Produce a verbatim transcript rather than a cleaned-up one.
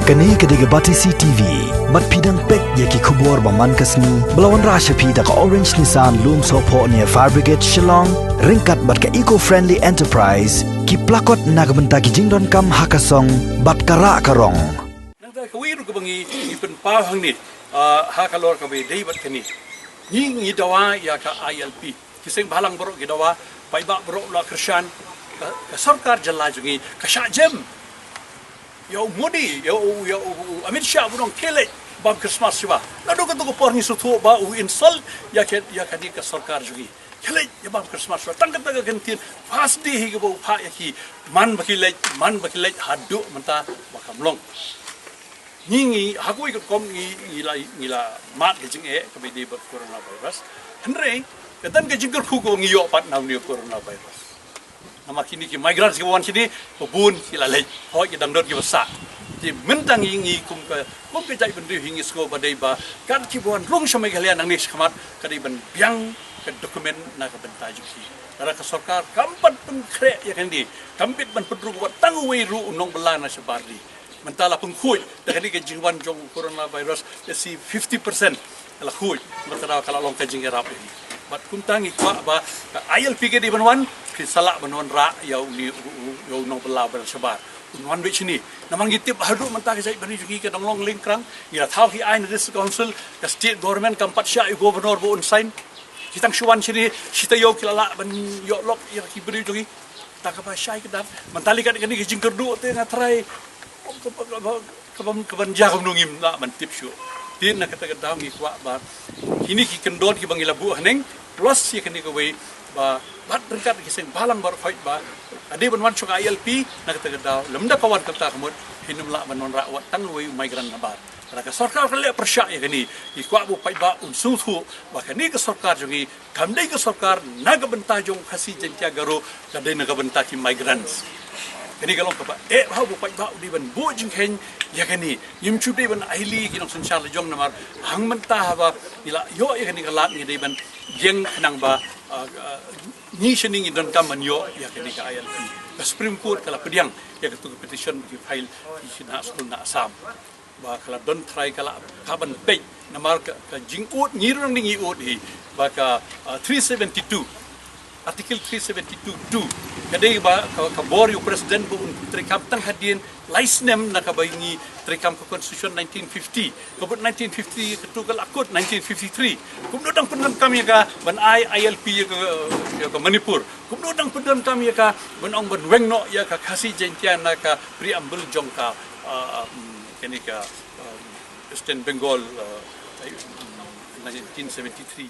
Kane ka dei ka Batesi T V. Bad phi dang peit ïa ki khubor ba man ka sngi ba la wanrah sha phi da ka Orange Nissan Lumsohphoh near Fire Brigade Shillong, ryngkat bad ka Eco Friendly Enterprise, ki plakot na ka bynta ki jingdonkam ha ka song bad ka rah ka rong. Nangta kawei ruh kaba ngi, ngi pynpaw hangne, ah, ha ka lor kaba dei bad kane. Ngi, ngi dawa ïa ka I L P. Ki seng bhalang baroh ki dawa, paidbah baroh la kyrshan, ka, ka sorkar jylla jong ngi ka shah jem. Ïa u Modi, ïa u, ïa u, u Amit Shah, u ong khie leit bam Christmas shuwa. Naduh kato ka por ngi sngewthuh ba u insult ïa ka, ïa kane ka sorkar jong ngi. Khie leit ïa bam Christmas shuwa. Tang kata ka kyntien, first day hi kaba u phah ïa ki, man ba ki leit, man ba ki leit, haduh mynta ba kam long. Ngi, ngi, ha kawei ka rukom ngi, ngi la, ngi la mad ka jingeh kaba dei bad coronavirus. Hynrei ka don ka jingkyrkhu kaba ngi ïoh pat na une u coronavirus. Namar kine ki migrants kiba wan shane, ba bun ki la leit, hooid ki dang don kiba sah. Te mynta ngi, ngi kum ka, kum ka jaitbynriew hi ngi sngew ba dei ba kat kiba wan rung sha Meghalaya nangne shakhmat, ka dei ban biang ka document na ka bynta jong ki. Lada ka sorkar kam pat pynkhreh ïa kane, kam pat ban pynrung wat tang uwei ruh u nongbylla na shabar ri. Mynta la pynkhuid da kane ka jingwan jong u coronavirus, lehse fifty percent la khuid. Mynta ka la long ka jingïarap ïa ngi. Bad kumta ngi kwah ba ka I L P ka dei ban wan, phin sa lah ban wanrah ïa une u, u, ïa u nongbylla ba na shabar. Un wan beit shane. Namar ngi tip haduh mynta ka jaitbynriew jong ngi ka dang long lyngkrang. Ngi la thaw ki aiñ na District Council, ka State Government kam pat shah ïa u Governor ba un sign. Ki tang shu wan shane, shi taïew ki la lah ban ïoh lok ïa ki briew jong ngi. Ta kaba shai ka dang. Mynta lei kat kane ka jingkyrduh te nga trai. Kaba, kaba, kaba, kaba jia kumno ngim lah ban tip shuh. Te na kata ka daw ngi kwah ba kine ki kyndon kiba ngi la buh haneng, plus ïa kane kawei ba bad ryngkat ki seng bhalang baroh khoit ba ka dei ban wan sha ka I L P, na kata ka daw lymda ka wan kata ka mut, phin ym lah ban wanrah wat tang uwei u migrant nabar. Lada ka sorkar ka leh pyrshah ïa kane, ngi kwah ba u paidbah un sngewthuh ba kane ka sorkar jong ngi kam dei ka sorkar na ka bynta jong Khasi Jaiñtia Garo, ka dei na ka bynta ki migrants. Kane ka long kaba eh bha ba u paidbah u dei ban buh jingkheiñ ïa kane. Ngim shu dei ban ailad ki nongsynshar la jong namar hangta mynta haba ngi la ïoh ïa kane ka lad ngi dei ban ïeng khnang ba, ah, ah, ngi shane ngi donkam ban ïoh ïa kane ka I L P. Ka Supreme Court ka la pdiang ïa katu ka petition ba ki file ki khynnah skul na Assam. Ba ka la don trai ka la ka ban peit namar ka, ka jingud ngi ruh ngi ud hi ba ka, ah, three seventy-two, Article three seventy-two two ka dei ba ka, ka bor ïa u president ba un treikam tang hadien lai snem na kaba ngi treikam ka constitution nineteen fifty. Ka bud nineteen fifty, katu ka la kut nineteen fifty-three. Kumno dang pyndonkam ïa ka ban ai I L P ïa ka, ïa ka Manipur? Kumno dang pyndonkam ïa ka ban ong ban weng noh ïa ka Khasi Jaiñtia na ka preamble jong ka, ah, mm, kane ka, um, Western Bengal, uh, nineteen seventy-three.